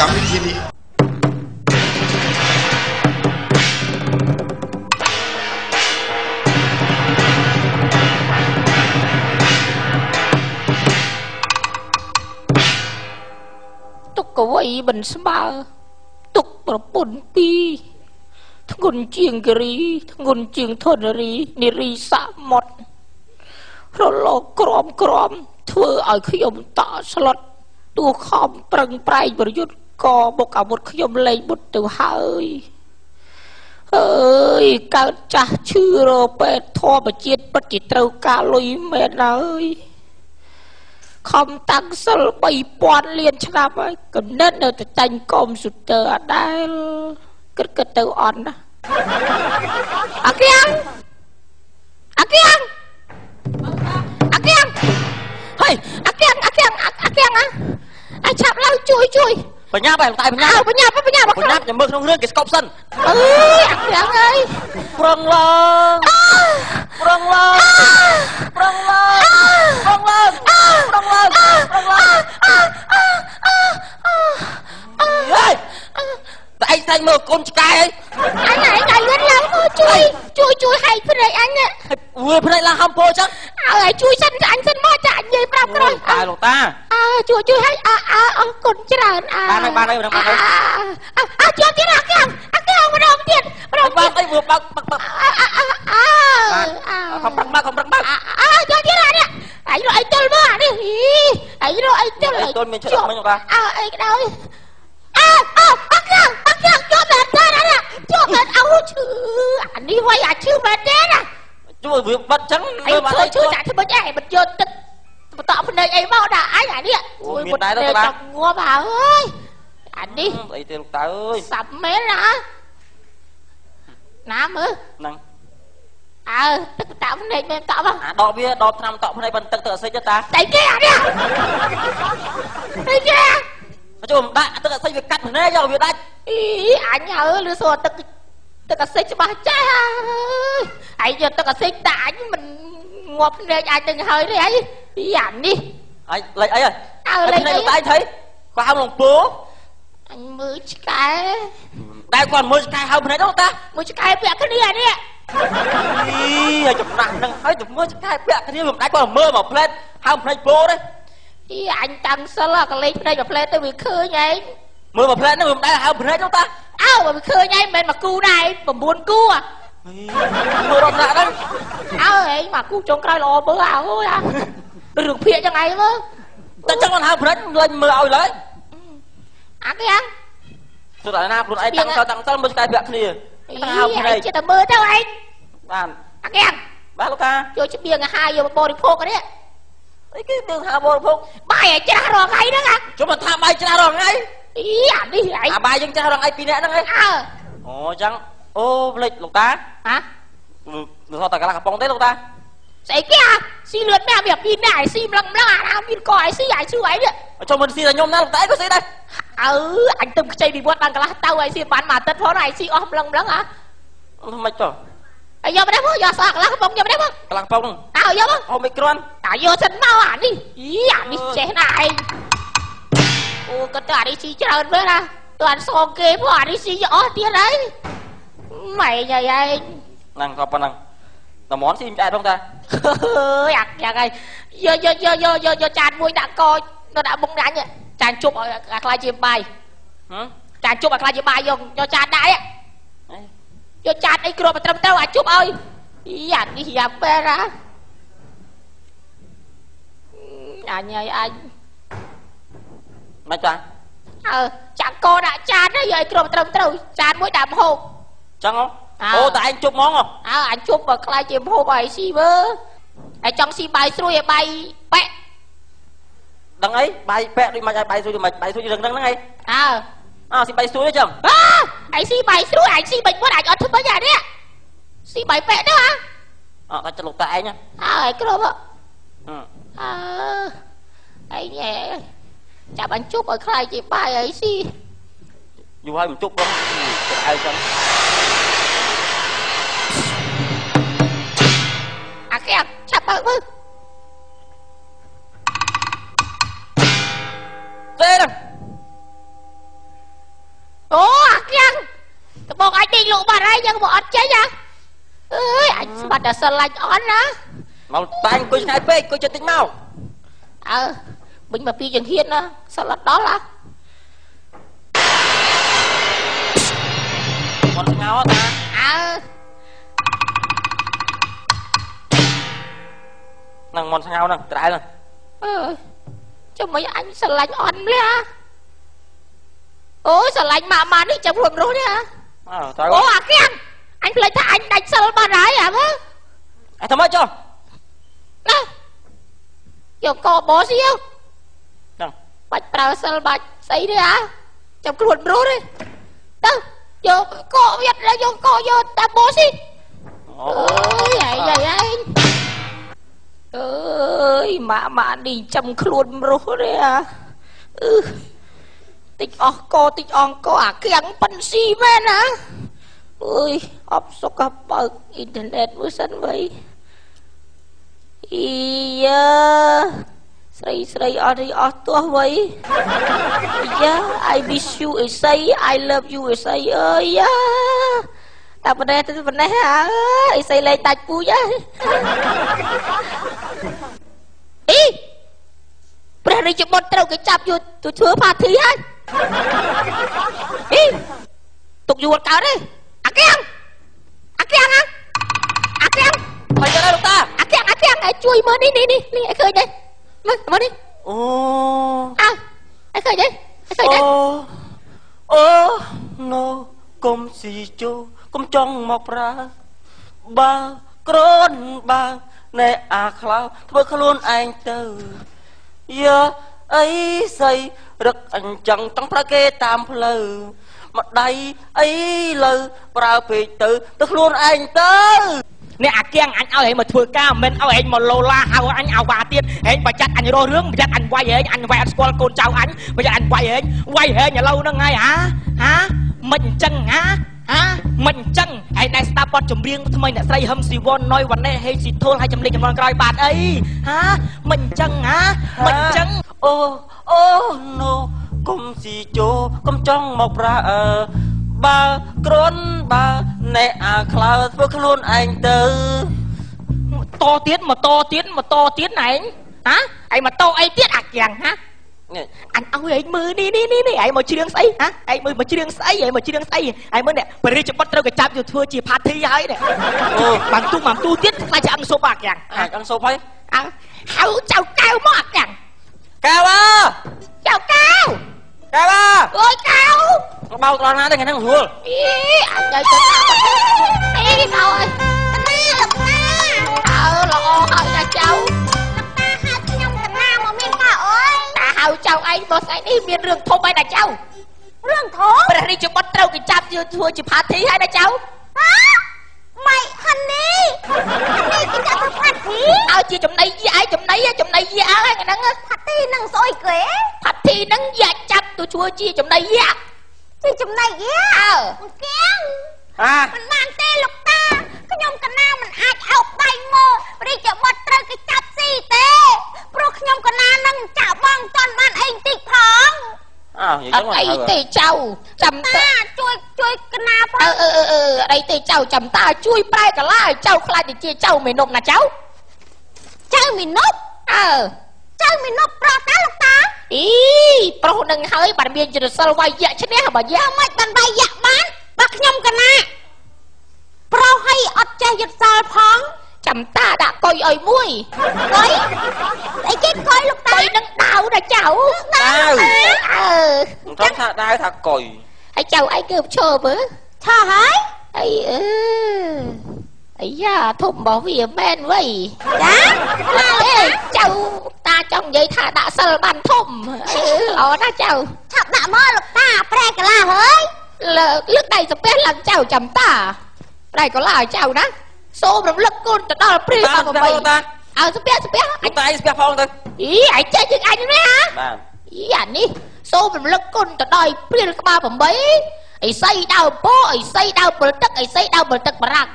កម្មវិធីនេះ ទុកកវីមិនស្មើទុកប្រពន្ធពីរធ្ងន់ជាងគិរីធ្ងន់ជាងធនរីនារីសមុទ្ររលកក្រមក្រមធ្វើឲ្យខ្ញុំតក់ស្លុតទោះខំប្រឹងប្រែងប្រយុទ្ធក៏បុកអាវុធខ្ញុំលែងបុតទៅហើយអើយកើតចាស់ឈឺរពេទ្យធម្មជាតិពិតជាត្រូវការលុយមែនហើយខំតាំងសិល3000លានឆ្នាំហើយកំណត់នៅតែចាញ់កុំព្យូទ័រអត់ដែលគិតគិតទៅអន់ណាអាគៀងអាគៀងអាគៀងហើយអាគៀងអាគៀងអាគៀងអាឆាប់ឡើងជួយជួយបញ្ញាបែរតែបញ្ញាបញ្ញាបញ្ញាបញ្ញាចាំមើលក្នុងរឿងគេស្កប់សិនអើយអាគៀងអើយប្រងឡើងប្រងឡើងប្រងឡើងប្រងឡើងប្រងឡើងប្រងឡើងហេតែឯងស្អែកមើលកូនឆ្កែអីអញឯងឲ្យលឿនឡើងមកជួយជួយជួយហែកភ្នែកអញវាភ្នែកឡើងហំពោចឹងឲ្យជួយសិនអញសិនមកចាអញនិយាយប្រាប់ក្រោយតាលោកតាអើជួយជួយឲ្យអើអើអរគុណច្រើនអើបានហើយបានហើយបានហើយអើជួយទៀតអាគៀងអាគៀងម្ដងទៀតម្ដងបានអីវាបើកបើកបើកអើអើអើខំប្រឹងបើកខំប្រឹងបើកអើជួយទៀតអានេះអញរកអីទល់មកអានេះអញរកអីទល់អីទល់មានច្បាប់មិញលោកតាអើអីក៏ដោយអើអើអាគៀងអាគៀងជាប់មែនទេណាជាប់មែនអោឈឺអានេះវាយអាឈឺមែនទេណាជួយវាបាត់ចឹងមើលមកឈឺចាក់ធ្វើម៉េចឯងមិនយកទឹកបន្តភ្នែកអីមកដាក់អញអានេះអូយមានដែរទៅបាទចង់ងាប់ហើយអានេះអីទេលោកតាអើយសាប់មែនណាណាមើលហ្នឹងអើទឹកតភ្នែកមែនតមកអាដកវាដកថ្នាំតភ្នែកបន្ទឹកទឹកអាស៊ីតតាតែគេអានេះតែគេចូលមិនដាក់ទឹកអាស៊ីតវាកាត់ភ្នែកយកវាដាច់អីអញហើយលឺសួរទឹកទឹកអាស៊ីតច្បាស់ចេះហើយយកទឹកអាស៊ីតដាក់អញមិនងាប់ភ្នែកអញនឹងហើយទេអីអានេះអញលេចអីហើយអើលេចអីតែថៃគាត់ហៅលងពោអញមើលឆ្កែតែគាត់មើលឆ្កែហៅភ្នែកនោះតាមើលឆ្កែពាក់គ្នានេះអីឲ្យចំណាស់នឹងហើយទៅមើលឆ្កែពាក់គ្នាមិនដាច់គាត់មើលមកផ្លែតហៅភ្នែកពោទេអីអញតាំងសិលកលេចភ្នែកមកផ្លែតទៅវាឃើញឯងមើលមកផ្លែតហ្នឹងវាមិនដែលហៅភ្នែកនោះតាអើបើវាឃើញឯងមិនមែនមកគូដែរ9គូមើលរត់ដាក់ហ្នឹងអើឯងមកគូចុងក្រោយល្អមើលអើយអារឿងភាកចឹងឯងមើលតែចឹងមិនហៅភ្នែកលេងមើលឲ្យឡើយអាគេហ្នឹងទោះតែណាខ្លួនឯងតាំងសិលតាំងសិលមើលឆ្កែពាក់គ្នាតាំងហៅភ្នែកចេះតែមើលទៅឯងបានអាគេហ្នឹងបាទលោកតាយកច្បៀងអាហារយកមកបរិភោគនេះអីគេនឹងថាបរិភោគបាយឲ្យច្រាស់រាល់ថ្ងៃហ្នឹងអាជុំមិនថាបាយច្រាស់រាល់ថ្ងៃអីអានេះឯងអាបាយយើងច្រាស់រាល់ថ្ងៃពីរនាក់ហ្នឹងឯងអើអូចឹងអូផ្លេចលោកតាហ៎នៅសល់តែកន្លះកំប៉ុងទេលោកតាស្អីគេអាស៊ីលឿនមែនមានពីរនាក់ឯស៊ីម្លឹងម្លឹងអាណាមានកឯស៊ីឯឈឺឯនេះចុះមិនស៊ីតែខ្ញុំណាលោកតាឯងក៏ស៊ីដែរអើអញទៅខ្ចីពីវត្តបានកន្លះទៅឯស៊ីបានមួយអាទិត្យផងឯស៊ីអស់ម្លឹងម្លឹងហ៎មិនចុះអាយកម្នេះមកយកសក់កន្លះកំប៉ុងយកម្នេះមកកន្លះកំប៉ុងអើយកមកអូមិនគ្រាន់តាយកសិនមកអានេះអីអានេះចេះណាឯងអូគាត់ទៅអានេះស៊ីច្រើនមើលណាទៅអានសងគេផងអានេះស៊ីអស់ទៀតហើយម៉ែញ៉ៃឯងហ្នឹងក៏ប៉ុណ្ណឹងតំនស៊ីមិនឆ្អែតផងតាអើយអាយ៉ាងហើយយកយកយកយកយកយកចានមួយដាក់កដាក់មុខអញចានជប់ឲ្យអាខ្លាយជាបាយចានជប់ឲ្យខ្លាយជាបាយយកយកចានដាក់យកចានអីគ្រាប់ត្រឹមត្រូវអាចជប់ឲ្យអានេះយ៉ាបែរអញហើយអញមិនចាអើចាក់កដាក់ចានយកឲ្យគ្រាប់ត្រឹមត្រូវចានមួយដាក់ម្ហូបចឹងអូតែឯងជប់ហ្មងអើអញជប់បើខ្លាយជាម្ហូបឲ្យស៊ីមើលឯងចង់ស៊ីបាយស្រួយឲ្យបាយប៉ែកដឹងអីបាយប៉ែកដូចមិនឲ្យបាយស្រួយដូចមិនបាយស្រួយរឿងហ្នឹងហ្នឹងឯងអើអើស៊ីបាយស្រួយចឹងអើឯងស៊ីបាយស្រួយឯងស៊ីមិនមុនឯងអត់ធ្វើម៉េចអានេះស៊ីបាយប៉ែកទៅហ៎អត់តែលោកតាឯងអើឯងគ្រប់អើឯងចាប់អញជប់ឲ្យខ្លាយជាបាយអីស៊ីយូរហើយមិនជប់បងទៅឯងចឹងអាគេឆាប់បើកមើលទេហ្នឹង លក់បាត់ហើយយើងមកអត់ចេញហ៎អើយអញស្បាត់តែសិលឡាញ់អន់ណាមកតែអង្គុយឆ្ងាយពេកអង្គុយចិត្តតិចមកអើវិញមកពីចង្ហៀនណាសិលអត់ដល់ហ៎ មកស្ងោតាអើនឹងមកស្ងោហ្នឹងត្រែហ្នឹងអើចាំមិនអញស្រឡាញ់អន់ម្ល៉េះអូស្រឡាញ់ម៉ាក់ម៉ានេះចាំខ្លួនរស់នេះហ៎អូអាគៀងអញភ្លេចថាអញដាច់សិលបាត់ហើយហ៎មើលអញធ្វើម៉េចចុះណាយកកបស៊ីហ្នឹងបាច់ប្រើសិលបាច់ស្អីទេហ៎ចាំខ្លួនរស់ទេទៅយកកវាត់យកកយកតាបស៊ីអូយអាយអាយអើយម៉ាក់ម៉ាក់នេះចាំខ្លួនរស់ទេអាអឺតិចអស់កតិចអងកអាគៀងប៉ិនស៊ីមែនណាអើយអបសុកបើកអ៊ីនធឺណិតមួយសិនវៃអីយ៉ាស្រីស្រីអត់រីអស់ទោះវៃយ៉ា I miss you អីសី I love you អីសីអើយយ៉ាតែប៉ុណ្ណេះទៅប៉ុណ្ណេះអីសីលេងដាច់ពូជហ៎អីព្រះរាជបុត្រត្រូវគេចាប់យកទៅធ្វើផាធីហើយអីទុកយូរអត់កើតទេអាគៀងអាគៀងហ៎អាគៀងមកទៅលោកតាអាគៀងអាគៀងឲ្យជួយមើលនេះនេះនេះឲ្យឃើញទេមើលមើលនេះអូអើឲ្យឃើញទេឲ្យឃើញទេអូអូណូកុំស៊ីជោកុំចង់មកប្រើបើក្រូនបើណែអាខ្លោធ្វើខ្លួនឯងទៅយ៉ាអីសីរឹកអញ្ចឹងចង់ប្រើគេតាមផ្លូវម្ដាយអីលើប្រើពេកទៅទៅខ្លួនឯងទៅនេះអាគៀងអញឲ្យឯងមកធ្វើការមិនឲ្យឯងមកឡូឡាហៅអញអាវ៉ាទៀតឯងប្រចាត់អញរស់រឿងប្រចាត់អញវាយឯងអញវាយអត់ស្គាល់កូនចៅអញប្រចាត់អញវាយឯងវាយឯងឥឡូវហ្នឹងហើយហាហាមិនអញ្ចឹងហាហាមិនអញ្ចឹងឯងដែលស្ដាប់បទចម្រៀងថ្មីអ្នកស្រីហឹមស៊ីវ៉នណយវ៉ាណេហេស៊ីធុលហើយចម្លេងចំនួនក្រោយបាទអីហាមិនអញ្ចឹងហាមិនអញ្ចឹងអូអូណូកុំស៊ីជោកុំចង់មកប្រើបើក្រូនបើណែអាខ្លោធ្វើខ្លួនឯងទៅតទៀតមកតទៀតមកតទៀតឯងហាឯងមកតអីទៀតអាគៀងហាអញឲ្យឯងមើលនេះនេះនេះឯងមកច្រៀងស្អីហាឯងមើលមកច្រៀងស្អីឯងមកច្រៀងស្អីឯងមើលនេះព្រះរាជបុត្រត្រូវគេចាប់យកធ្វើជាផាធីហើយនេះអូបានទូបានទូទៀតខ្លាចជាអង្គសូបអាគៀងអង្គសូបហើយអើហៅចៅកែវមកអាគៀងកែវអើចៅកែវកែវអើអូយកែវបោកដល់ណាទៅថ្ងៃហ្នឹងស្រួលអីអញទៅទៅអីមកអើណាលោកតាអើល្អហើយណាចៅលោកតាហៅខ្ញុំកណាមកមានការអើយតាហៅចៅឯងមកស្អែកនេះមានរឿងធំហើយណាចៅរឿងធំព្រះរាជបុត្រត្រូវគេចាប់យកធ្វើជាផាធីហើយណាចៅហាម៉ៃហាន់នីហាន់នីគេចាប់ធ្វើផាធីឲ្យជាចំណៃយាឯងចំណៃចំណៃយាហើយហ្នឹងផាធីហ្នឹងស្អុយគេផាធីហ្នឹងយាចាប់ទៅធ្វើជាចំណៃយាជាចំណៃយាអើគៀងហាមិនបានទេលោកតាខ្ញុំកណាមិនអាចអោបដៃមើលរាជបុត្រត្រូវគេចាប់ស៊ីទេព្រោះខ្ញុំកណានឹងចាក់បងតន់បានអីតិចផងអត់អីទេចៅចាំតាជួយជួយកណាផងអឺអឺអឺអីទេចៅចាំតាជួយប្រែកាឡាឲ្យចៅខ្លាចទៅជាចៅមេនប់ណាចៅចៅមេនប់អើចៅមេនប់ប្រុសតាលោកតាអីប្រុសនឹងហើយបានមានចរិតសិលវាយយៈឈ្នះបើយ៉ាមិនបានវាយយៈបានបើខ្ញុំកណាប្រុសឲ្យអត់ចេះយុទ្ធសាលផងចាំតាដាក់កុយឲ្យមួយកុយអីគេកុយលោកតាកុយនឹងដាវណាចៅដាវអើខ្ញុំថាដាវថាកុយហើយចៅឯងគឺឈើមើលឆើហើយអីអឺអាយ៉ាធំរបស់វាមែនវៃចាអត់ទេចៅតាចង់និយាយថាដាក់សិលបានធំល្អណាស់ចៅឆាប់ដាក់មកលោកតាប្រែកាឡាហើយលើកដៃសាពះឡើងចៅចាំតាប្រែកាឡាឲ្យចៅណាសូមរំលឹកគុណទៅដល់ព្រះអង្គ8អើសាពះសាពះអញតែឯងសាពះផងទៅអីឯងចេះជាងអញនេះហ៎បាទអីអានេះសូមរំលឹកគុណទៅដល់ព្រះក្បាល8អីសីដើមពោអីសីដើមពលទឹកអីសីដើមពលទឹកបារាំង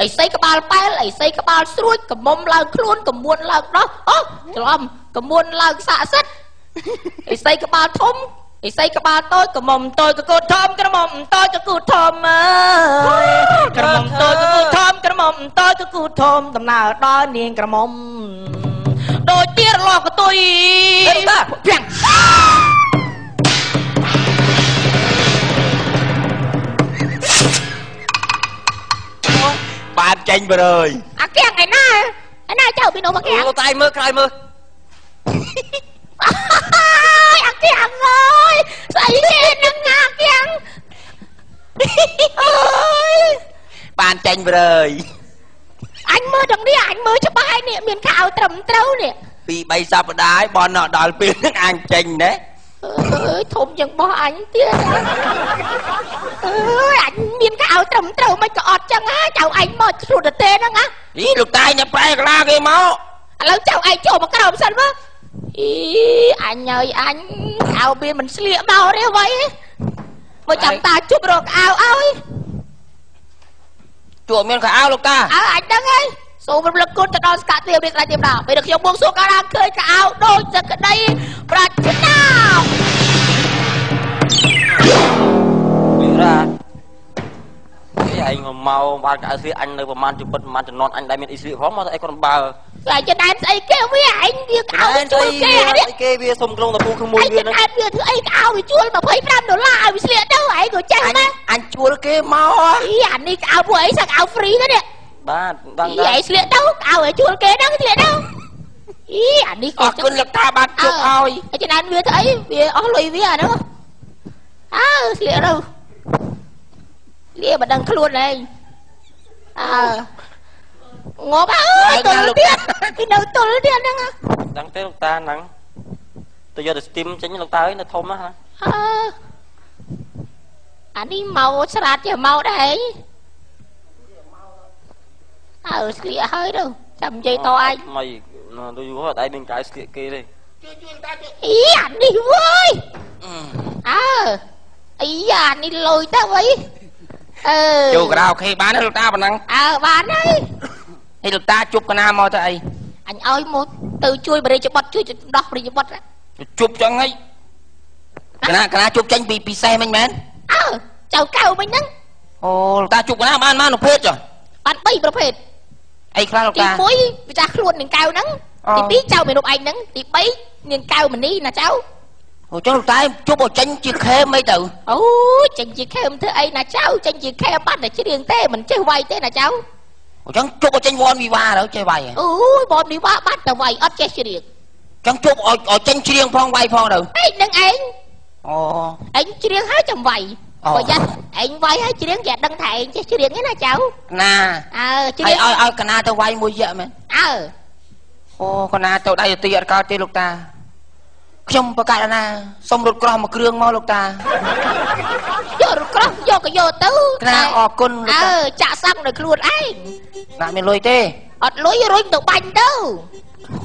អីសីក្បាលប៉ែលអីសីក្បាលស្រួចកមុំឡើងខ្លួនកមួនឡើងដោះអូច្រឡំកមួនឡើងសាក់សិតអីសីក្បាលធំ ិសីក្បាលតូចក្រមុំតូចកកូតធំក្រមុំតូចកកូតធំអើយក្រមុំតូចកកូតធំក្រមុំតូចកកូតធំដំណើរដល់នាងក្រមុំដូចទៀរលោះកតុយពាំងបានចេញបរើយអាគៀងឯណាឯណាចៅពីនោះមកគៀងលោកតាឯងមើលក្រោយមើលអាគៀងអើយស្អីគេនឹងអាគៀងអើយបានចេញបរើយអញមើលទាំងនេះអញមើលច្បាស់ហើយនេះមានខោត្រឹមត្រូវនេះពី3សប្តាហ៍ហើយបនដល់ពេលហ្នឹងអញចេញណាអើយធំជាងបោះអញទៀតអើយអញមានខោត្រឹមត្រូវមិនក៏អត់ចឹងហ่าចៅឯងមកស្រួលទេហ្នឹងហ่าអីលោកតាញ៉ាំប្រែក្លាគេមកឥឡូវចៅឯងចូលមកក្រោមសិនមើលអីអញហើយអញខោវាមិនស្លៀកមកទេអ្វីមកចាំតាជប់រកអៅឲ្យជួបមានខោអាវលោកតាអើអញដឹងហើយសូមរំលឹកគុណទៅដល់ស្កាត់ទៀមនេះស្ដេចទៀមដល់ពេលខ្ញុំបួងសួងកាលណាឃើញខោអាវដូចសក្តីប្រាថ្នាវីរ៉ាឯងមកបានកៅស្លៀកអញនៅប្រហែលជីវិតប្រហែលចំនួនអញដែលមានអ៊ីស្លៀកផងមកតែឯងគាត់បើតែចំណែនស្អីគេវាឯងវាកៅជួលគេនេះគេវាសុំក្រុងតពូក្មួយវាហ្នឹងឯងវាធ្វើអីកៅវាជួល25ដុល្លារឲ្យវាស្លៀកទៅឯងក៏ចេះដែរអញជួលគេមកអីអានេះកៅពួកឯងសឹកអៅហ្វ្រីទៅនេះបាទដឹងដែរឯងស្លៀកទៅកៅឲ្យជួលគេហ្នឹងស្លៀកទៅអីអានេះអរគុណលោកតាបានជប់ឲ្យចំណែនវាធ្វើអីវាអស់លុយវាអាហ្នឹងអើស្លៀកទៅលាមិនដឹងខ្លួនឯងអើងាប់ហើយទល់ទៀតពីនៅទល់ទៀតហ្នឹងដឹងទេលោកតាហ្នឹងទៅយកទៅស្ទីមចេញលោកតាអើយនៅធំណាស់អើអានេះមកស្រាតចេះមកដែរឯងអើស្លៀកហើយទៅចាំនិយាយតឯងមិនដូចយូរអត់ឯងមានកៅស្លៀកគេទេជួយតាជួយអីអានេះវើយអើអីអានេះលុយទៅអីអឺចូលក្រៅខេបានទេលោកតាប៉ុណ្ណឹងអើបានហើយហើយលោកតាជប់កណាមកទៅអីអញឲ្យមកទៅជួយបរិយាប័ត្រជួយដោះបរិយាប័ត្រជប់ចឹងហើយកណាកណាជប់ចេញពីពិសេសមិញមែនអើចៅកៅមិញហ្នឹងអូលោកតាជប់កណាបានបានប្រភេទចុះបាន3ប្រភេទអីខ្លះលោកតាទី1ម្ចាស់ខ្លួននឹងកៅហ្នឹងទី2ចៅមេនុបឯងហ្នឹងទី3នាងកៅមនីណាចៅអូចុះលោកតាជប់ឲ្យចេញជាខេមអីទៅអូចេញជាខេមធ្វើអីណាចៅចេញជាខេមបាត់តែច្រៀងទេមិនចេះវាយទេណាចៅអូចឹងជប់ឲ្យចេញវ៉នវីវ៉ាទៅចេះវាយអូយវ៉នវីវ៉ាបាត់តែវាយអត់ចេះច្រៀងចឹងជប់ឲ្យចេញច្រៀងផងវាយផងទៅអីនឹងឯងអូឯងច្រៀងហើយចាំវាយបើយ៉ាឯងវាយហើយច្រៀងគេដឹងថាឯងចេះច្រៀងទេណាចៅណាអើច្រៀងឲ្យឲ្យកណាទៅវាយមួយយៈមែនអើអូកណាទៅដៃទីអត់កើតទេលោកតាខ្ញុំប្រកាសណាសុំរថក្រោះមួយគ្រឿងមកលោកតាយករថក្រោះយកក៏យកទៅណាអរគុណលោកតាអើចាក់សាំងដោយខ្លួនឯងណាមានលុយទេអត់លុយរុញទៅបាញ់ទៅ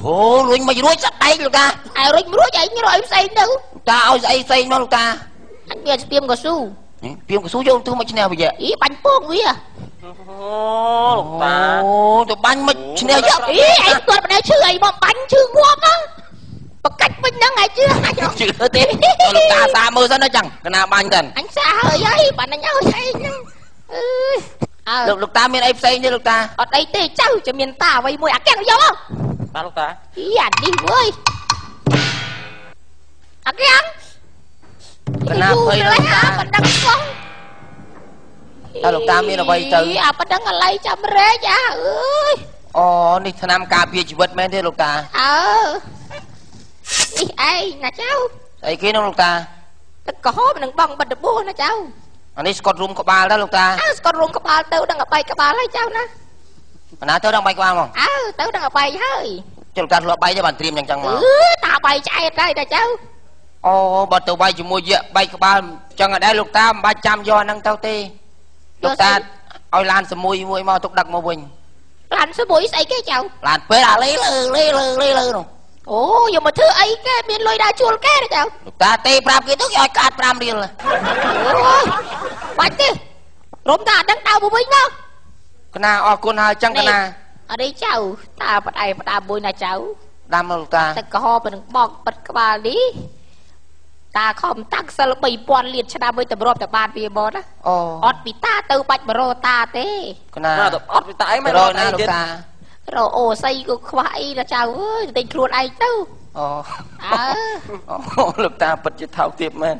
អូរុញមិនរួចសត្វដែកលោកតាឯរុញមិនរួចឯងរកអីផ្សេងទៅតាឲ្យស្អីផ្សេងមកលោកតាអញមានស្ទៀមកស៊ូស្ទៀមកស៊ូយកទៅមកឈ្នះវាអីបាញ់ពងវាអូលោកតាអូទៅបាញ់មិនឈ្នះយកអីឯងគាត់មិនដែលឈឺអីមកបាញ់ឈឺងាប់ណាបកាច់វិញហ្នឹងឯងជឿអាចជឿទេលោកតាសាមើលសិនណាចឹងកណាបាញ់សិនអញសាហើយហើយបានអញឲ្យឯងហ្នឹងអើយអើលោកតាមានអីផ្សេងទេលោកតាអត់អីទេចៅจะមានតាអ្វីមួយអាកែងយកបាទលោកតាអីអានេះវើយអាកែងកណាភ័យលោកតាប៉ណ្ណឹងសោះតើលោកតាមានអ្វីទៅអាប៉ណ្ណឹងឥឡូវចាំរែកអាអើយអូនេះឆ្នាំការពារជីវិតមែនទេលោកតាអើនេះឯងណាចៅស្អីគេនោះលោកតាទឹកក្រហមនឹងបងបិទរបួសណាចៅអានេះស្កុតរុំក្បាលទៅលោកតាអើស្កុតរុំក្បាលទៅដល់បែកក្បាលហើយចៅណាណាទៅដល់បែកក្បាលមកអើទៅដល់បែកហើយចុះលោកតាធ្លាប់បែកទេបានត្រៀមយ៉ាងចឹងមកអឺតាបែកឆ្អែតហើយតាចៅអូបើទៅបែកជាមួយយៈបែកក្បាលចឹងអត់ដែរលោកតាមិនបាច់ចាំយកអាហ្នឹងទៅទេលោកតាឲ្យឡានសមួយមួយមកទុកដឹកមកវិញឡានសមួយស្អីគេចៅឡានពេលអាលេលើលេលើលេលើនោះអូយកមកធ្វើអីគេមានលុយដើរជួលគេទេចៅលោកតាទេប្រាប់គេទៅគេឲ្យកាត់5រៀលអូយបាច់ទេរំតាអត់ដឹងដើរមកវិញមកកណាអរគុណហើយចឹងកណាអត់ទេចៅតាបដៃបដាមួយណាចៅដាំលោកតាទឹកក្រហមនឹងបកបិទក្បាលនេះ តាខំតាំងសិល3000លានឆ្នាំឲ្យតម្រាប់តែបានវាមកណា អូ អត់ពីតាទៅបាច់មករកតាទេ កណា អត់ពីតាអីមិន រកណាលោកតា រកអូសីក៏ខ្វះអីដល់ចៅអើយទិញខ្លួនឯងទៅ អូអើអូលោកតាពិតជាថោកទាបមែន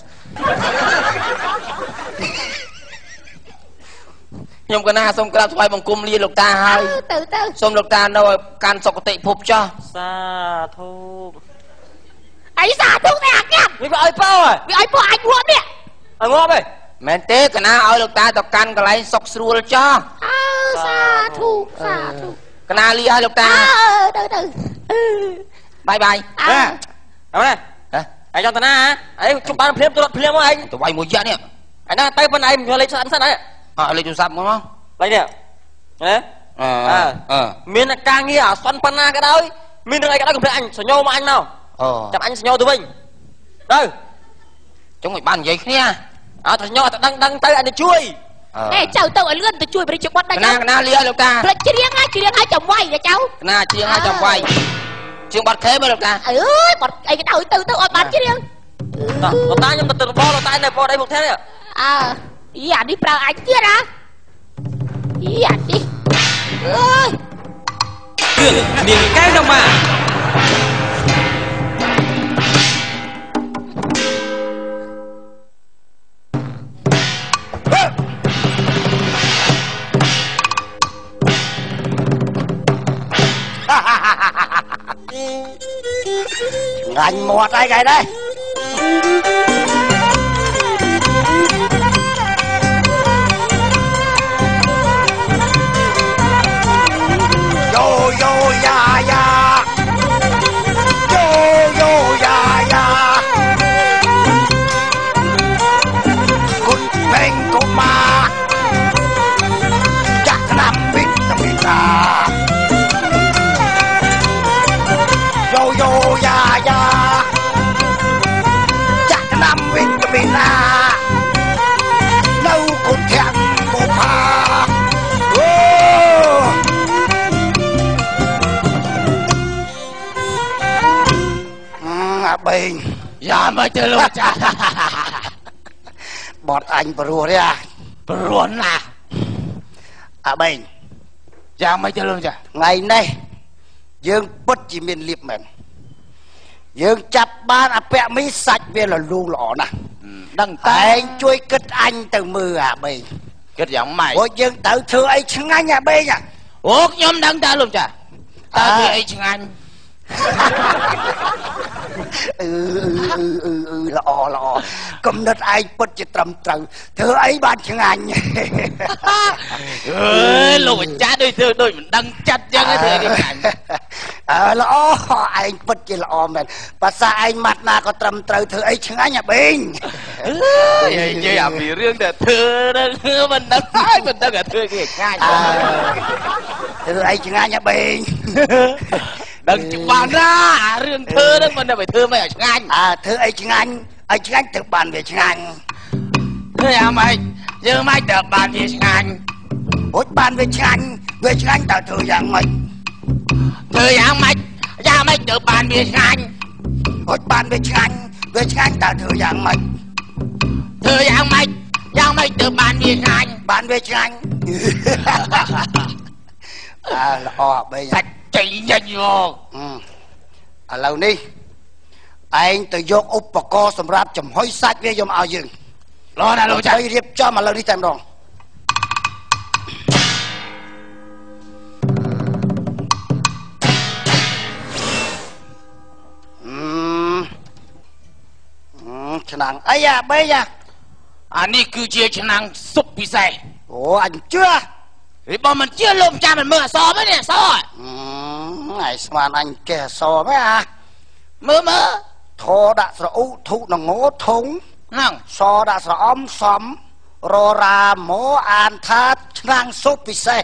ខ្ញុំកណាសូមក្រាបថ្វាយបង្គំលាលោកតាហើយ ទៅទៅ សូមលោកតានៅឲ្យកាន់សុគតិភពចោះ សាធុ អីសាធុទេអាកាត់ វាឲ្យប៉ោ វាឲ្យប៉ោអាចងាប់នេះ ឲ្យងាប់ហ៎ មែនទេកណាឲ្យលោកតាទៅកាន់កន្លែងសុកស្រួលចោះ អើសាធុសាធុ កណាលាឲ្យលោកតា ទៅទៅ បាយបាយ អើអើឯងចង់តាណាឯងជុំបានភ្លាមទៅរត់ភ្លាមមកឯង ទៅវាយមួយយៈនេះ ឯណាទៅប៉ុន្តែឯងយកលេខស្អាតសិនឯង អើលេខទូរស័ព្ទមក លេខនេះណា អឺមានការងារអាសន្នប៉ុណ្ណាក៏ដោយមានរឿងអីក៏ដោយកុំភ្លេចអញសញ្ញោមកអញមក ចាប់អញសញ្ញោទៅវិញទៅ ចុងឲ្យបាននិយាយគ្នា អើសញ្ញោតែដឹងដឹងទៅអញទៅជួយ អេចៅទៅឲ្យលឿនទៅជួយប្រជាបុត្រដែរ កណាកណាលាឲ្យលោកតា ភ្លេចច្រៀងហើយច្រៀងឲ្យចាំវាយចៅ កណាច្រៀងឲ្យចាំវាយជាងបាត់ខេមើលលោកតា អើយបាត់អីក៏ដោយទៅទៅឲ្យបានច្រៀង តោះលោកតាខ្ញុំទៅរបលោកតានៅបអីមុខផ្ទះនេះ អើអីអានេះប្រើអញទៀតហ៎ អីអានេះអើយ រឿងនាងកែវណាម៉ា ឆ្ងាញ់មាត់ហើយគេដែរ យោយោយ៉ាយ៉ាយោយោយ៉ាយ៉ាគុណពេងកុមារចាក់ថ្នាំវីតាមីនអាយោយោយ៉ាយ៉ាចាក់ថ្នាំវីតាមីនអានៅគុណធាក់បុផាអូ អាបេង យ៉ាមកទៅលោកចា បត់អញព្រោះទេអា ព្រោះណាស់ អាបេង យ៉ាងមកទៅលោកចា ថ្ងៃនេះយើងពិតជាមានលៀបមែនយើងចាប់បានអពៈមីសាច់វាលលូងល្អណាស់ ដឹងតែ ឯងជួយគិតអញទៅមើលអាបេង គិតយ៉ាងម៉េច ព្រោះយើងត្រូវធ្វើអីឆ្ងាញ់អាបេង អូខ្ញុំដឹងតើលោកចាតើធ្វើអីឆ្ងាញ់ អឺអឺអឺល្អល្អកំណត់ឯងពិតជាត្រឹមត្រូវធ្វើអីបានឆ្ងាញ់ អើយលោកម្ចាស់ដូចធ្វើដូចមិនដឹងចិត្តចឹងធ្វើអីឆ្ងាញ់ អើល្អឯងពិតជាល្អមែនភាសាឯងម៉ាត់ណាក៏ត្រឹមត្រូវធ្វើអីឆ្ងាញ់អាបេង អើយនិយាយអាពីរឿងតែធ្វើហ្នឹងមិនដឹងហើយមិនដឹងថាធ្វើគេឆ្ងាញ់ ធ្វើអីឆ្ងាញ់អាបេង ដឹងច្បាស់ណាស់អារឿងធ្វើហ្នឹងមិនដឹងไปធ្វើមិនឲ្យឆ្ងាញ់ អើធ្វើអីឆ្ងាញ់ឲ្យឆ្ងាញ់ទៅបានវាឆ្ងាញ់ ធ្វើយ៉ាងម៉េចយើងមិនទៅបានវាឆ្ងាញ់ រួចបានវាឆ្ងាញ់វាឆ្ងាញ់តើធ្វើយ៉ាងម៉េច ធ្វើយ៉ាងម៉េចយ៉ាងម៉េចទៅបានវាឆ្ងាញ់ រួចបានវាឆ្ងាញ់វាឆ្ងាញ់តើធ្វើយ៉ាងម៉េច ធ្វើយ៉ាងម៉េចយ៉ាងម៉េចទៅបានវាឆ្ងាញ់ បានវាឆ្ងាញ់ អើល្អអាបេង សាច់ចេញចេញមក ឥឡូវនេះឯងទៅយកឧបករណ៍សម្រាប់ចំហុយសាច់វាយកមកឲ្យយើង ល្អណាស់លោកចា ហើយរៀបចំឥឡូវនេះតែម្ដង អឺឆ្នាំងអីអាបេងអា អានេះគឺជាឆ្នាំងស៊ុបពិសេស អូអញជឿ ហេបើមិនជឿលោកម្ចាស់មិនមើលអសរមែននេះអសរ អឯងស្មានអញចេះអសរមែនអា មើលមើល ធដាក់ស្រអ៊ុធុនងោធុង ហ្នឹង សដាក់ស្រអំសំររាមអានថាឆ្នាំងស៊ុបពិសេស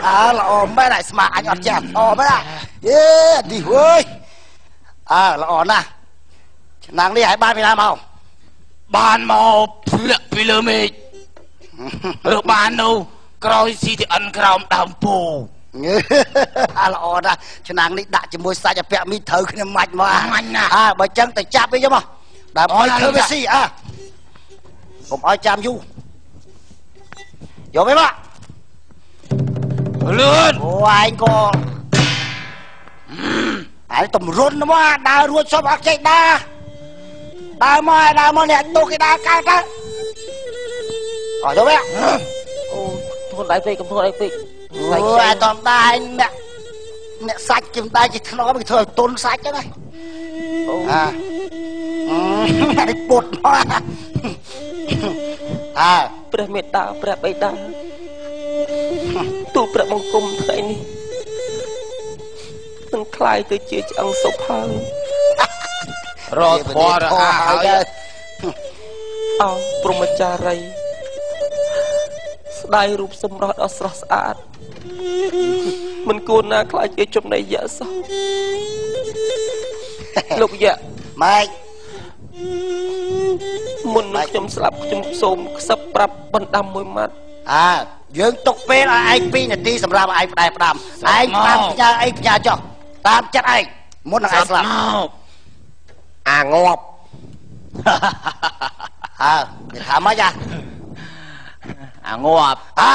អើល្អមែនឯងស្មានអញអត់ចេះអសរមែនអាយេនេះអើយអើល្អណាស់ឆ្នាំងនេះឲ្យបានពីណាមក បានមកធ្លាក់ពីលើមេឃឬបាននៅក្រោយ CTN ក្រោមដើមពូ អាល្អណាស់ឆ្នាំងនេះដាក់ជាមួយសាច់អាពាក់មីត្រូវគ្នាម៉ាច់មកអា ម៉ាច់ណាស់ អើបើចឹងទៅចាប់វាយកមក ដើម្បីធ្វើវាស៊ីអើកុំឲ្យចាំយូរយកវាមកលឿនអូឯងក៏ឯងតម្រុនមកដើររួចសុំអត់ចេះដើរដើរមកដើរមកអ្នកទុកគេដើរកើតទៅអត់យកវាអូធ្ងន់ដៃពេកកុំធ្ងន់ដៃពេកអូឯងតំដែរអ្នកអ្នកសាច់គេមិនដែរជាថ្នមគេធ្វើឲ្យទុនសាច់ហ្នឹងហើយអូអានេះពុតមកអើព្រះមេត្តាព្រះបិតាទូព្រះបង្គំថ្ងៃនេះនឹងคล้ายទៅជាឆ្អឹងសុផើរកធរអាហើយអោព្រហ្មចារីស្ដាយរូបសម្រស់ដ៏ស្រស់ស្អាតមិនគួរណាខ្លាចជាចំណៃយៈសោះលោកយៈម៉េចមុននឹងខ្ញុំស្លាប់ខ្ញុំសូមខ្សឹបប្រាប់បណ្ដាំមួយម៉ាត់អើយើងទុកពេលឲ្យឯង2នាទីសម្រាប់ឯងផ្ដែផ្ដាំឯងផ្ដាំផ្ញើអីផ្ញើចុះតាមចិត្តឯងមុននឹងឯងស្លាប់អាងាប់អើគេថាម៉េចអាអាងាប់អា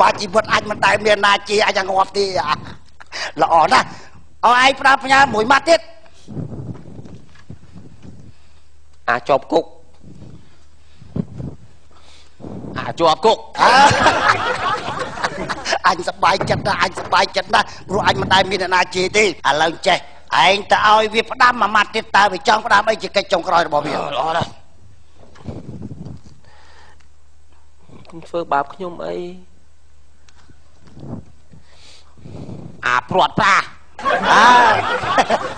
មកជីវិតអាចមិនដែលមានណាជាអាចងាប់ទេល្អណាស់ឲ្យឯងផ្ដាំផ្ញើមួយម៉ាត់ទៀតអាចប់គុកអាចប់គុកអញសប្បាយចិត្តណាស់អញសប្បាយចិត្តណាស់ព្រោះអញមិនដែលមានអ្នកណាជេរទេឥឡូវចេះឯងទៅឲ្យវាផ្ដាំមួយម៉ាត់ទៀតតើវាចង់ផ្ដាំអីជាកិច្ចចុងក្រោយរបស់វាល្អណាស់កុំធ្វើបាបខ្ញុំអីអាព្រាត់ប្រាអើ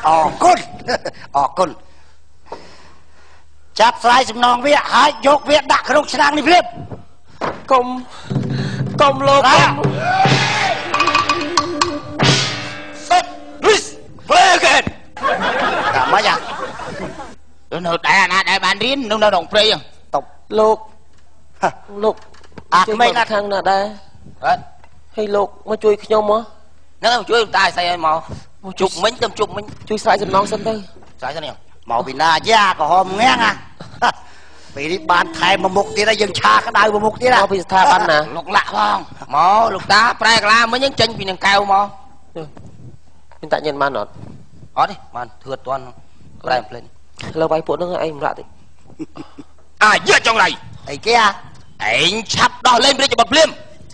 អរគុណអរគុណចាប់ស្រាយសំណងវាហើយយកវាដាក់ក្នុងឆ្នាំងនេះភ្លាមកុំកុំលោកសិតរីសផ្លេកេនតាមម៉េចអានៅដែរអាណាដែរបានរៀននៅក្នុងព្រៃតបលោកលោកអាក្មេងណាខាងណាដែរបាទហើយលោកមកជួយខ្ញុំហ៎ហ្នឹងជួយតាស្អីឲ្យមកជប់មិញទៅជប់មិញជួយស្រាយសំណងសិនទៅស្រាយសិននេះមកពីណាយ៉ាក្រហមងាំងអាពេលនេះបានថែមមួយមុខទៀតហើយយើងឆាក្តៅមួយមុខទៀតមកពីស្ថាប័នណាលោកលាក់ផងមកលោកតាប្រែកាឡាមិញយើងចេញពីនឹងកែវមកមានតាញ៉ាំបានអត់អត់ទេបានធ្វើអត់ទាន់ប្រែផ្លេនលើវាយពួកហ្នឹងឯងម្លាក់តិចអាយចង់ឡៃអីគេអាឯងឆាប់ដោះលែងរាជបុត្រភ្លាម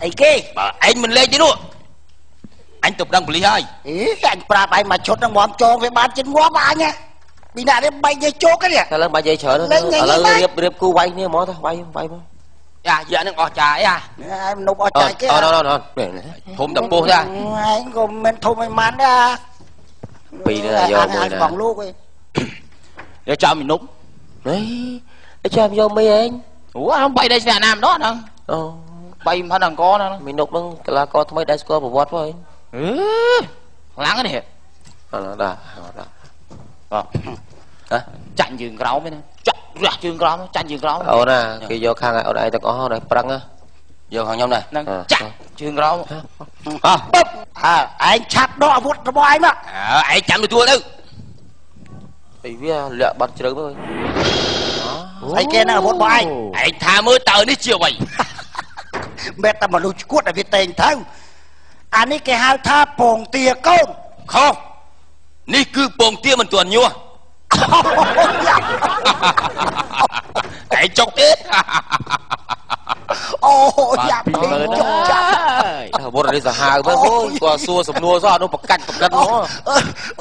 អីគេបើឯងមិនលែងទេនោះអញទៅប្តឹងប៉ូលីសហើយអីអញប្រាប់ឯងមួយឈុតហ្នឹងងាំចងវាបានជិតងាប់អញពីណានេះបែកនិយាយជោគទេ ឥឡូវបាច់និយាយច្រើនឥឡូវរៀបរៀបគូវាយគ្នាហ្មងទៅវាយវាយមកយ៉ាយ៉ានឹងអស់ចាយអាឯងមនុស្សអស់ចាយគេអត់អត់អត់ធំតែពោះទេឯងក៏មិនធំឯម៉ាន់ដែរពីរនេះយកមួយណា បងលោកឯងយកចាំមីនុបនេះចាំយកមីឯង អូអាបីដែរស្នាក់ណាម្ដងហ្នឹង អូ បីមិនអង្គហ្នឹង មីនុបហ្នឹងកីឡាករថ្មីដែលស្គាល់ប្រវត្តិផងឯង អឺខ្លាំងនេះ អត់ដែរអត់ដែរ បាទចាញ់ជើងក្រោមឯណាចាក់រះជើងក្រោមចាញ់ជើងក្រោម អូនណាគេយកខាងអូនឯងទាំងអស់ដែរប្រឹង យកខាងខ្ញុំដែរហ្នឹងចាក់ជើងក្រោម អើបឹបអើឯងឆាប់ដកអាវុធរបស់ឯងមក អើឯងចាំទទួលទៅ អីវាលាក់បាត់ជ្រៅមើល អីគេណាអាវុធរបស់ឯង ឯងថាមើលតើនេះជាអ្វី មែនតែមនុស្សឈួតឲ្យវាតែងទៅអានេះគេហៅថាពងទាកូន ខុសនេះគឺពងទាមិនទាន់ញាស់ ឯងចុកទេ អូយ៉ាប់ចុកចាប់ អាវុធនេះសាហាវមើលអូយគាត់សួរសំណួរសោះអានោះប្រកាច់ប្រកិតមក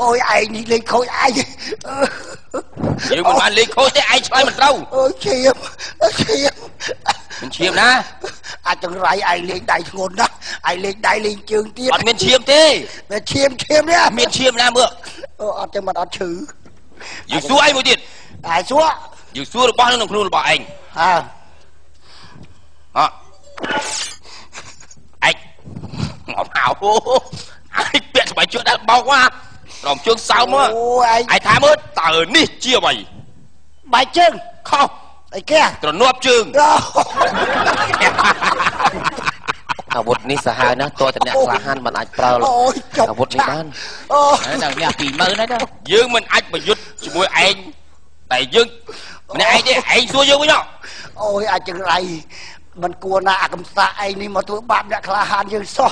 អូយឯងនេះលេងខូចឯង យើងមិនបានលេងខូចទេឯងឆ្លើយមិនត្រូវ អូឈាមឈាម មិនឈាមណា អាចចង្រៃឯងលេងដៃធ្ងន់ណាស់ឯងលេងដៃលេងជើងទៀត អត់មានឈាមទេ មានឈាមឈាមនេះ មានឈាមណាមើល អូអត់ទេមិនអត់ឈឺ យើងសួរឯងមួយទៀត ឯងសួរ យើងសួររបស់នៅក្នុងខ្លួនរបស់ឯង អើ អឯងងំហៅឯងពាក់ស្បែកជើងដែលបោកមករំជើងសើមក អូឯង ឯងថាមើលតើនេះជាអ្វី បែកជើង ខុស អីគេ ទ្រនាប់ជើង អាវុធនេះសាហាវណាស់តើតអ្នកក្លាហានមិនអាចប្រើអាវុធនេះបាន អូ ដល់អ្នក20000ហើយទៅយើងមិនអាចប្រយុទ្ធជាមួយឯងតែយើងម្នាក់ឯងទេឯងសួរយើងវិញអូយអាចចង្រៃមិនគួរណាអាកំសាឯងនេះមកធ្វើបាបអ្នកក្លាហានយើងសោះ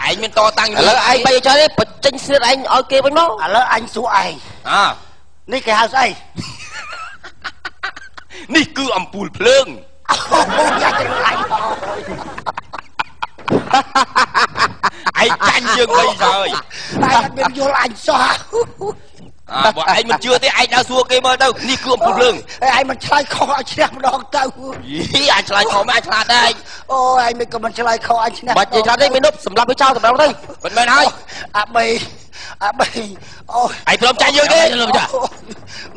អើឯងមានតតាំងឥឡូវឯងបាយចោលទេបញ្ចេញស្នៀតឯងឲ្យគេវិញមកឥឡូវអញសួរឯងអើនេះគេហៅស្អីនេះគឺអំពូលភ្លើងអូយអាចចង្រៃឯងចាញ់យើងវិញហើយតែអត់មានយល់អញសោះអើបើឯងមិនជឿទេឯងដើរសួរគេមើលទៅនេះគឺអំពូលភ្លើងឯងមិនឆ្លើយខុសឲ្យឈ្នះម្ដងទៅយីអញឆ្លើយខុសមិនអញឆ្លាតដែរអូឯងមិនក៏មិនឆ្លើយខុសអញឈ្នះបាច់និយាយឆ្លាតទេមាននុបសម្រាប់វាចោលសម្រាប់ទៅមិនមែនហើយអាបីអាបីអូឯងព្រមចាញ់យើងទេ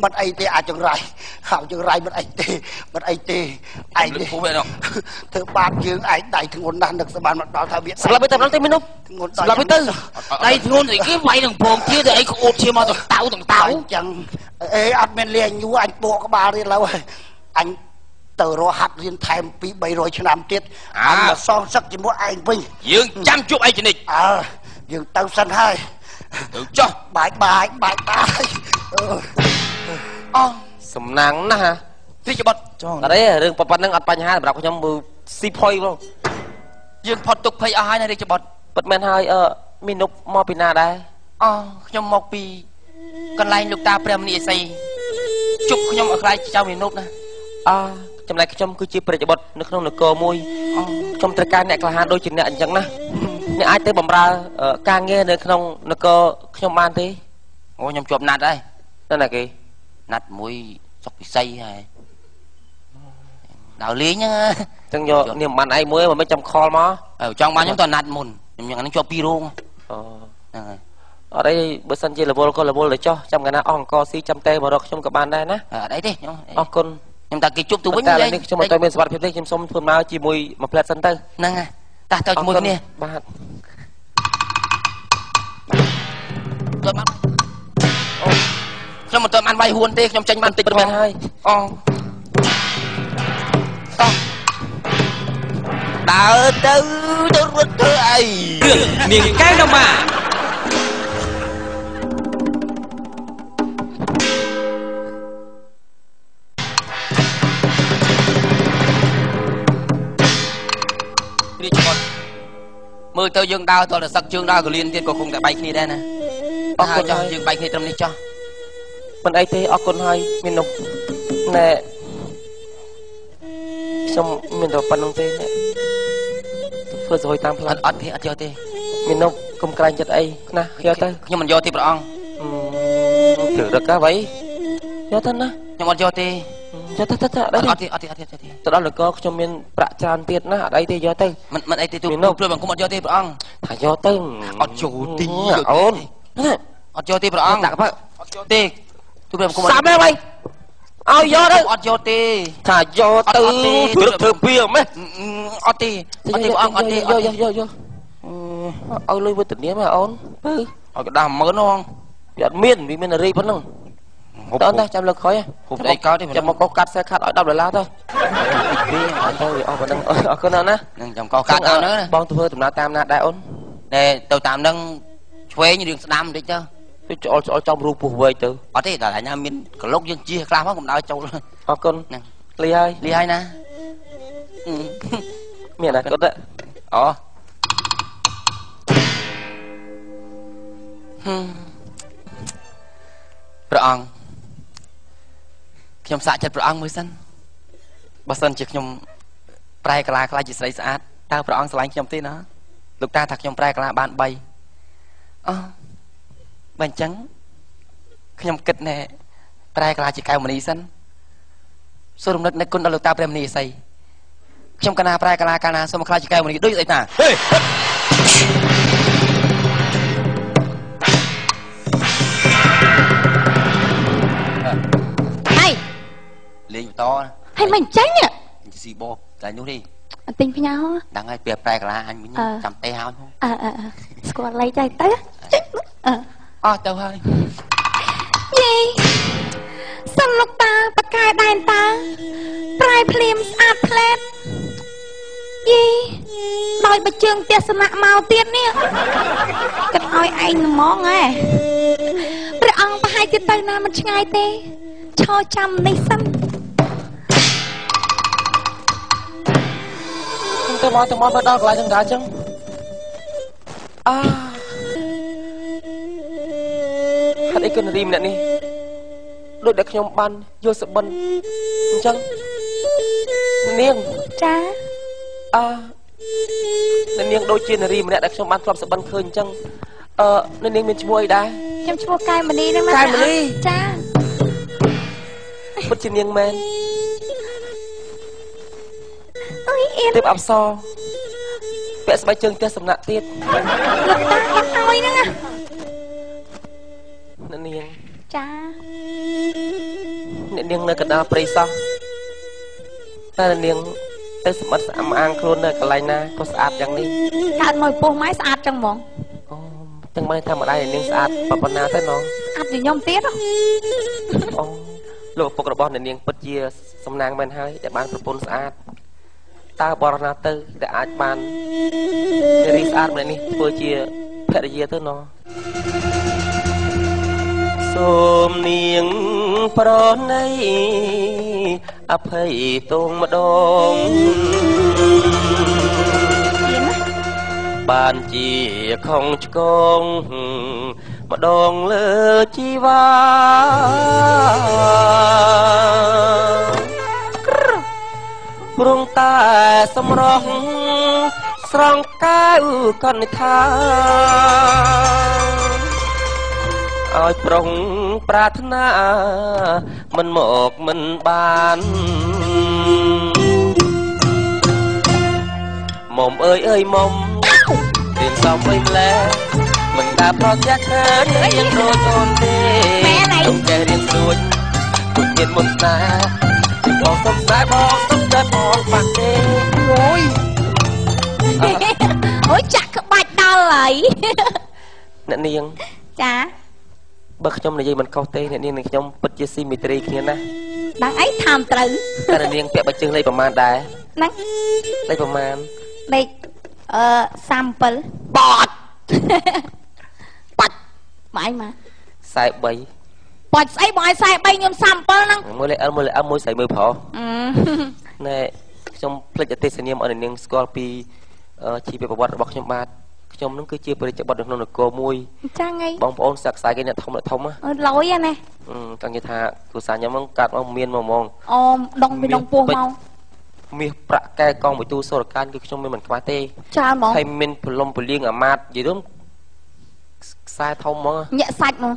មិនអីទេអាចង្រៃហៅចង្រៃមិនអីទេមិនអីទេឯងនេះធ្វើបាបយើងឯងដៃធ្ងន់ណាស់នឹកស្មានមកដល់ថាវាស្លាប់ទៅតែម្ដងទេមាននុបធ្ងន់ស្លាប់ទៅដៃធ្ងន់ស្អីគេវាយនឹងពងទាទៅអីក្អួតឈាមមកទាំងតៅទាំងតៅអញ្ចឹងអេអត់មានលេងយូរអញបកក្បាលទៀតឡើយអញទៅរកហាត់រៀនថែម2 300ឆ្នាំទៀតអញមកសងសឹកជាមួយឯងវិញយើងចាំជួបឯងចនិចអើយើងទៅសិនហើយទៅចុះបាយបាយបាយបាយអូសំណាងណាស់រាជបុត្រចងអត់ទេរឿងប៉ុណ្្នឹងអត់បញ្ហាសម្រាប់ខ្ញុំមើលស៊ីផុយបងយើងផុតទុកភ័យអស់ហើយណារាជបុត្រពិតមែនហើយអឺមីនុបមកពីណាដែរអូខ្ញុំមកពីកន្លែងលោកតាព្រះមនីអសីជប់ខ្ញុំឲ្យខ្លាចចៅមីនុបណាអចំណែកខ្ញុំគឺជាព្រះរាជបុត្រនៅក្នុងនគរមួយខ្ញុំត្រូវការអ្នកក្លាហានដូចជាអ្នកអញ្ចឹងណាអ្នកអាចទៅបម្រើការងារនៅក្នុងនគរខ្ញុំបានទេអូខ្ញុំជាប់ណាត់ហើយនៅណាគេណាត់មួយសុកពិសីហើយដល់លេងហ្នឹងចឹងយកនាមបានឯងមួយមិនចាំខលមកចង់បានខ្ញុំតណាត់មុនខ្ញុំយ៉ាងហ្នឹងជាប់ពីរោងអូហ្នឹងហើយអត់អីបើសិនជារវល់ក៏រវល់ទៅចុះចាំកាលណាអស់អង្គស៊ីចាំតែមករកខ្ញុំក៏បានដែរណាអត់អីទេខ្ញុំអរគុណខ្ញុំតែគេជប់ទៅវិញតែនេះខ្ញុំអត់មានសុវត្ថិភាពទេខ្ញុំសូមធ្វើដំណើរជាមួយមួយផ្លែតសិនទៅហ្នឹងហើយតោះទៅជាមួយគ្នាបាទទៅមកអូខ្ញុំមិនទៅបានវាយហួនទេខ្ញុំចេញបានតិចមែនហើយអូតោះដើរទៅទៅរត់ធ្វើអីរឿងនាងកែវណាម៉ារាជបុត្រមើលទៅយើងដើរតលសឹកជើងដើរកលៀនទៀតក៏គង់តែបែកគ្នាដែរណាអរគុណចោះយើងបែកគ្នាត្រឹមនេះចោះមិនអីទេអរគុណហើយមាននោះណែខ្ញុំមានតែប៉ុណ្្នឹងទេណែធ្វើសួយតាមផ្លូវអត់ទេអត់យកទេមាននោះកុំក្រែងចិត្តអីណាយកទៅខ្ញុំមិនយកទេព្រះអង្គត្រូវរឹកអ្វីយកទៅណាខ្ញុំអត់យកទេយកទៅទៅអត់អត់ទេអត់ទេអត់ទេទៅដល់នគរខ្ញុំមានប្រាក់ច្រើនទៀតណាអត់អីទេយកទៅមិនអីទេទូព្រួយបង្គំអត់យកទេព្រះអង្គថាយកទៅអត់ចូលទេអូនអត់យកទេព្រះអង្គដាក់បើអត់យកទេទូព្រួយបង្គំសាប់ហើយឲ្យយកទៅអត់យកទេថាយកទៅធ្វើធ្វើពីម៉េះអត់ទេអត់ទេព្រះអង្គអត់ទេយកយកយកយកឲ្យលុយវេទនាមកអូនពើឲ្យកដាស់10000ហងវាអត់មានវាមានរីប៉ុណ្ណឹងតើតាចាំលើកក្រោយហូបអីកើតទេចាំមកកោសកាត់ខ្សែខាត់ឲ្យ10ដុល្លារទៅពីអត់ទៅវាអស់ប៉ុណ្ណឹងអរគុណណានឹងចាំកោសកាត់ដល់ហ្នឹងបងធ្វើដំណើរតាមណាដែរអូនណែទៅតាមហ្នឹងឆ្វេងរឿងស្ដាំបន្តិចទៅទៅច្អល់ច្អល់ចំរូពោះវែកទៅអត់ទេដល់ណាមានកលុកយើងជៀសខ្លះមកកុំដើរចូលអរគុណហ្នឹងលីហើយលីហើយណាមានអនាគតអូព្រះអង្គខ្ញុំសាកចិត្តព្រះអង្គមួយសិនបើសិនជាខ្ញុំប្រែកាឡាខ្លាចជាស្រីស្អាតតើព្រះអង្គស្រឡាញ់ខ្ញុំទេណាលោកតាថាខ្ញុំប្រែកាឡាបាន3អូបើអញ្ចឹងខ្ញុំគិតណែប្រែកាឡាជាកែវមณีសិនសូមរំលឹកនឹកគុណដល់លោកតាព្រះមនីសីខ្ញុំកណាប្រែកាឡាកាលណាសូមខ្លាចជាកែវមณีដូចស្អីតាហេហើយលេងបន្តហើយមិនចាញ់ស៊ីបតែនោះទេអត់ទិញផ្ញើដឹងហើយពេលប្រែកាឡាអញវិញចាំទេហើយអើស្គាល់លេខចៃទៅអស់ទៅហើយយីសិនលោកតាបកែដែនតាប្រែភ្លាមស្អាតផ្លែតយី ដោយបើជើងទស្សនៈមកទៀតនេះគិតឲ្យឯងហ្មងហ៎ព្រះអង្គប្រហែលជាទៅណាមិនឆ្ងាយទេឈរចាំនេះសិន ទៅមកទៅមកមកដល់កន្លែងហ្នឹងដែរចឹងអាហេតុអីក៏នារីម្នាក់នេះដូចដែលខ្ញុំបានយកសបិនអញ្ចឹងនាងចាអានាងដូចជានារីម្នាក់ដែលខ្ញុំបានធ្លាប់សបិនឃើញអញ្ចឹងអឺនាងមានឈ្មោះអីដែរ ខ្ញុំឈ្មោះកែមនីហ្នឹងណា កែមនី ចា ពិតជានាងមែន អុយអៀន ទេពអប្សរពាក់ស្បែកជើងផ្ទះសំណាក់ទៀត លោកតាគាត់ឲ្យហ្នឹងណា អ្នកនាង ចា អ្នកនាងនៅកណ្ដាលព្រៃសោះតែអ្នកនាងទៅសម្បត្តិស្អាតអាងខ្លួននៅកន្លែងណាក៏ស្អាតយ៉ាងនេះ កើតមកពោះម៉ែស្អាតចឹងហ្មង អូទាំងមិនថាម្ដាយអ្នកនាងស្អាតប៉ុណ្ណាទេណ ស្អាតជាងខ្ញុំទៀត អូលោកឪពុករបស់អ្នកនាងពិតជាសំណាងមែនហើយដែលបានប្រពន្ធស្អាតតើបរណាទៅដែលអាចបាននារីស្អាតម្នាក់នេះធ្វើជាភរិយាទៅណសូមនាងប្រណីអភ័យទងម្ដងបានជាខំឆ្កងម្ដងលើជីវ៉ាព្រងតែសម្រស់ស្រង់កែវកនិដ្ឋាឲ្យប្រុងប្រាថ្នាមិនមកមិនបានមុំអើយអើយមុំរៀនសំវិញម្លែមិនដែលប្រទះឃើញរៀនដូចអូនទេទុំចេះរៀនស្រួចគុជមានមុនស្នេហ៍បងសុំស្នេហ៍បងសុំតែបងបាក់ទេ អូយ អូយចាក់ក្បាច់ដល់ហើយ អ្នកនាង ចា បើខ្ញុំនិយាយមិនខុសទេអ្នកនាងនិងខ្ញុំពិតជាស៊ីមីត្រីគ្នាណាស់ ដឹងអីថាមត្រូវ តែអ្នកនាងពាក់បាច់ជើងលេខប្រមាណដែរ ហ្នឹង លេខប្រមាណ លេខអឺ37 បតបាច់ មកឯងមក 43 បាច់ស្អីបងឲ្យ43ខ្ញុំ37ហ្នឹង មួយលេខ L មួយលេខ M មួយស្រីមួយប្រុសណែខ្ញុំភ្លេចអតិសនាមឲ្យអ្នកនាងស្គាល់ពីជីវប្រវត្តិរបស់ខ្ញុំបាទខ្ញុំនឹងគឺជាព្រះរាជបុត្រនៅក្នុងនគរមួយ ចាថ្ងៃ បងប្អូនសាក់ខ្សែគេអ្នកធំអ្នកធំ អឺលយណា ចង់និយាយថាគ្រួសារខ្ញុំហ្នឹងកាត់មកមានមកហ្មង អូដងពីដងពោះមក មាសប្រាក់កែកងមួយទូសូរកានគឺខ្ញុំមានមិនខ្វះទេ ច្រើនហ្មង ហើយមានព្រលំពលៀងអាមាតនិយាយរួមខ្សែធំហ្មង ញាក់សាច់ហ្មង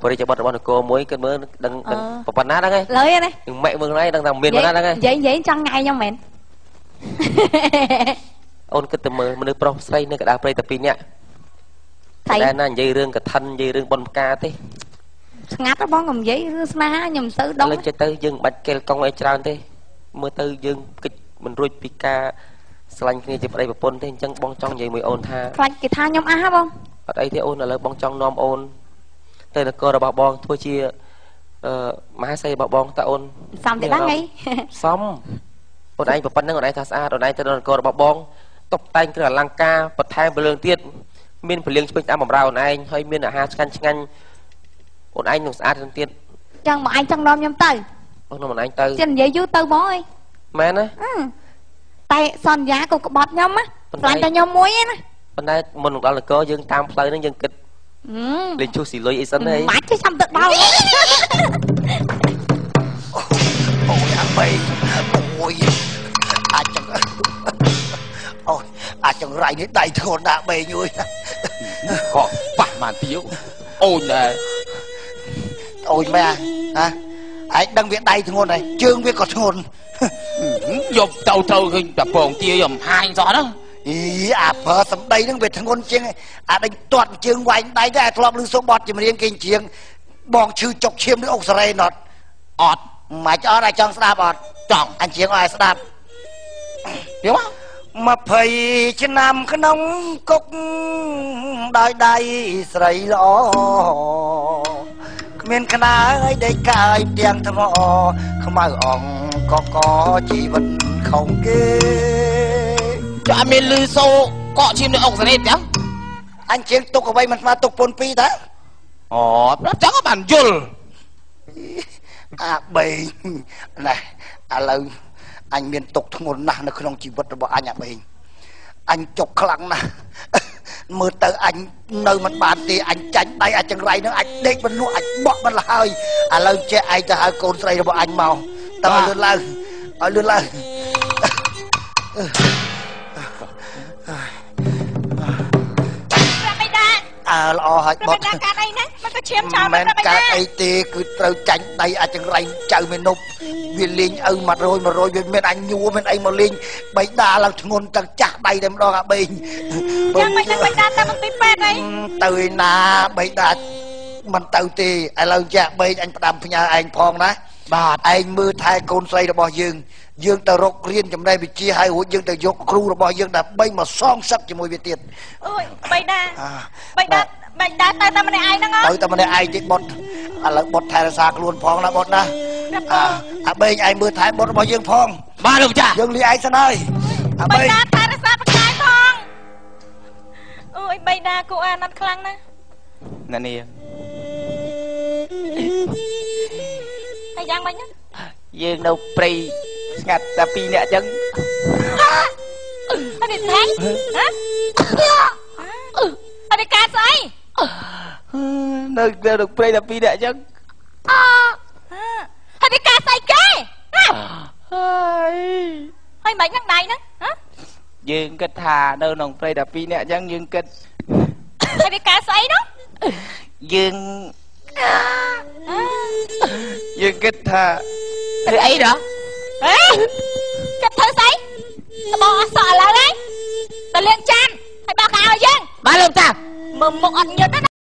បរិយាប័ត្ររបស់នគរមួយគិតមើលដឹងដឹងប៉ុណ្ណាហ្នឹងឯង លើណា នឹងម៉ែកមើលខ្លួនឯងដឹងថាមានប៉ុណ្ណាហ្នឹងឯង និយាយនិយាយចង់ញ៉ៃខ្ញុំមែន អូនគិតតែមើលមនុស្សប្រុសស្រីនៅកណ្ដាលព្រៃតែពីរនាក់តែណានិយាយរឿងកឋិននិយាយរឿងបុណ្យផ្កាទេ ស្ងាត់បងកុំនិយាយរឿងស្នេហាខ្ញុំមិនសូវដឹង ឥឡូវចេះទៅយើងមិនបាច់កេលកង់អីច្រើនទេមើលទៅយើងគិតមិនរួចពីការស្រឡាញ់គ្នាជាប្តីប្រពន្ធទេអញ្ចឹងបងចង់និយាយមួយអូនថា ខ្លាចគេថាខ្ញុំអះហ៎បង អត់អីទេអូនឥឡូវបងចង់នាំអូនទៅនគររបស់បងធ្វើជាអឺមហាសីរបស់បងតើអូន សំទេដឹងអី សំអូនឯងប៉ុណ្្នឹងអូនឯងថាស្អាតអូនឯងទៅដល់នគររបស់បងតុបតែងគ្រឿងអលង្ការបន្ថែមពលឿងទៀតមានពលឿងឆ្វេងតាមបំរើអូនឯងហើយមានអាហារឆ្ងាញ់ឆ្ងាញ់អូនឯងនឹងស្អាតទៀត ចង់មកឯងចង់នាំខ្ញុំទៅ បងនាំអូនឯងទៅ ចេះនិយាយយូរទៅហ្មងអី មែនណា តែសន្យាក៏ក្បត់ខ្ញុំណាខ្លាញ់តែខ្ញុំមួយឯណា ប៉ុន្តែមុននឹងដល់នគរយើងតាមផ្លូវហ្នឹងយើងគិតលេងឈូសស៊ីលុយអីសិនហី បាច់ទេចាំទៅដល់ អូយអាបីអូយអាចចង់អូយអាចចង្រៃនេះដៃធ្ងន់ដាក់បេងអើយ ក៏ប៉ះបានទៀវអូនដែរ អូយមែនហ៎ឯងដឹងវាដៃធ្ងន់ហើយជើងវាក៏ធ្ងន់ យកទៅទៅឃើញតែពងទាយកហាញសោះហ្នឹង អីអាប្រើសម្ដីហ្នឹងវាធ្ងន់ជាងអាដេញទាត់ជើងវាយដៃដែរធ្លាប់ឮសូបត់ចម្រៀងគេជាងបងឈឺចុកឈាមឬអុកសេរីណត់ អត់ មិនអត់អាចចង់ស្ដាប់អត់ ចង់ អញជាងឲ្យស្ដាប់ យកមក 20ឆ្នាំក្នុងគុកដោយដៃស្រីល្អគ្មានខ្នើយដេកកាយផ្ទាំងថ្មខ្មៅអង្គកកជីវិតខំគេ ចុះអត់មានលឺសូកក់ឈាមនៅអុកសរេតចឹងអញជាងទុកអ្វីមិនស្មើទុកពុនពីរតាអូប្រាប់ចឹងបានយល់អាបីណែឥឡូវអញមានទុកធ្ងន់ណាស់នៅក្នុងជីវិតរបស់អញអាបេងអញចុកខ្លាំងណាស់មើលទៅអញនៅមិនបានទេអញចាញ់ដៃអាចង្រៃនឹងអញដេកមិនលក់អញបក់មិនលហើយឥឡូវចេះឯងទៅហៅកូនស្រីរបស់អញមកតើឲ្យលឿនឡើងឲ្យលឿនឡើងប្រាប់បិតាអើល្អហើយបត់កើតអីណាមិនក៏ឈាមចោលមិនកើតអីទេគឺត្រូវចាញ់ដៃអាចង្រៃចៅមេនប់វាលេងឪ100 100វាមានអញញួរមានអីមកលេងបៃតាឡើងធ្ងន់ទាំងចាស់ដៃតែម្ដងអាបេងយ៉ាងមិនដឹងបៃតាទៅមន្ទីរពេទ្យអីទៅឯណាបៃតាមិនទៅទេឥឡូវចាស់បេងអញផ្ដាំផ្ញើឯងផងណាបាទឯងមើលថែកូនស្រីរបស់យើងយើងទៅរករៀនចំណេះវិជ្ជាហើយរួចយើងទៅយកគ្រូរបស់យើងដើម្បីមកសងសឹកជាមួយវាទៀតអូយបៃតាបៃតាបៃតាទៅតែម្នាក់ឯងហ្នឹងទៅតែម្នាក់ឯងទេបុតឥឡូវបុតថែរក្សាខ្លួនផងណាបុតណាអាបេងឯងមើលថែបុតរបស់យើងផងបាទលោកចាយើងលាឯងសិនហើយអាបេងបៃតាថែរក្សាប្រកាយផងអូយបៃតាគូអាណិតខ្លាំងណាស់ណានាងហើយយ៉ាងម៉េចណាយើងនៅព្រៃស្ងាត់តែពីរនាក់ចឹងហើយនេះស្អីហ៎ហើយនេះកើតស្អីនៅព្រៃតែពីរនាក់ចឹងហើយនេះកើតស្អីគេហើយហើយមិនហ្នឹងដៃហ្នឹងហ៎យើងគិតថានៅក្នុងព្រៃតែពីរនាក់ចឹងយើងគិតហើយវាកើតស្អីនោះយើងគិតថាធ្វើអីដល់ហេគិតធ្វើស្អីត្បូងអស់សក់ឥឡូវហើយទៅលាងចានហើយបោកខោឲ្យយើងបាទលោកតាមើលមុខអត់ញឹកណា